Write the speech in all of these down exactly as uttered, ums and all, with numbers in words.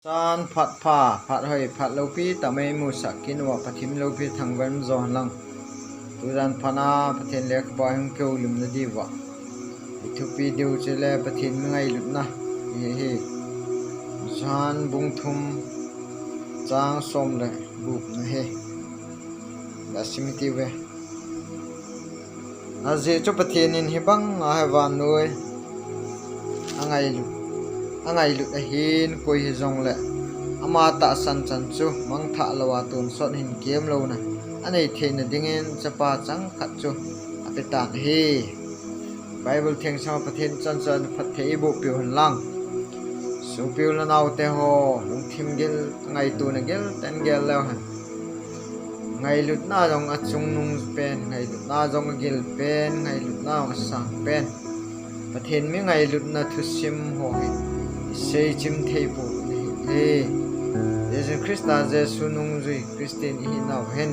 Chan phat pha, phat hoi, phat loupi tah mai musah kit uva Pathen loupi thangvah in um joh hen lang. Tujan phat a Pathen lekhabu a hin kihoulimna diuva i thupi diu chu le Pathen mi ngailutna hi ahi. Johan bung thum chang som le gup na ahi. Gasim i ti uve. Ajeh chu Pathen in hibang a hi vannoi angailut, angailut ahin koi hijongle ama tahsan chan chu mangthah lou a tonsot hin kemlouna anei theina dingin chapa changkhat chu apetan ahi. Bible thengsan Pathen chan chu ana phatthei boh piu hen lang. Sopi u le nao te ho, lungthim gil, ngaitona gil tah in gel leu hen. Ngailutna jong achungnung pen, ngailutna jong agil pen, ngailutna jong asang pen. Pathen mi ngailutna thusim ho hi i seichim thei pou ahi. Jesu Christa Jesu nungjui Christian ihinau hin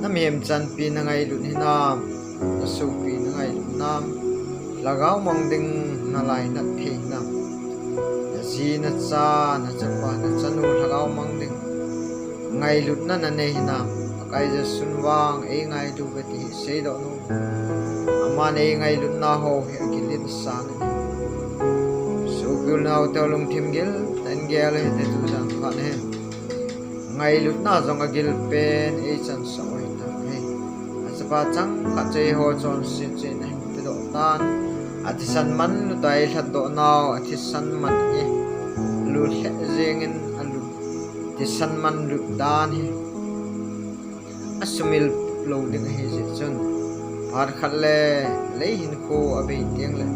na mihem chanpi na ngailut hinam? Na sopi na ngailut nam? Lhagao mang ding na lainat thei hinam? Na ji, na cha, na chapa, na chanu lhagao mang ding ngailutna na nei hinam? Pakai Jesun vang ei ngailu uve ti hi seidoh nom. Aman ei ngailutna ho hi agil in asang in ahi. Sopi u le nao te ho, lungthim gil tah in gel hite, tujan phat hin. Ngailutna jong agil pen ei chansah u ahitan ahi. Achapa changkhat chu eiho chonset chu ahin pedoh tan. Athisan manlut a eilhatdoh nau, athisan man hi alut lheh jengin alut, thisan manlut dan hi asumil lou ding ahi jeh chun, phat khat le lei hinkho abei tengle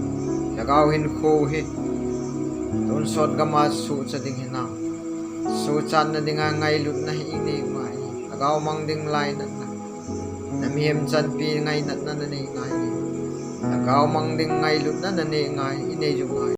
lhagao hinkho hi tonsot gam a sohcha ding hinam? Sohchatna dinga ngailutna hi i nei u ngai ahi. Lhagao mang ding lainatna, na mihem chanpi ngainatna na nei ngai ahi. Lhagao mang ding ngailutna na nei ngai ahi, i nei u ngai ahi.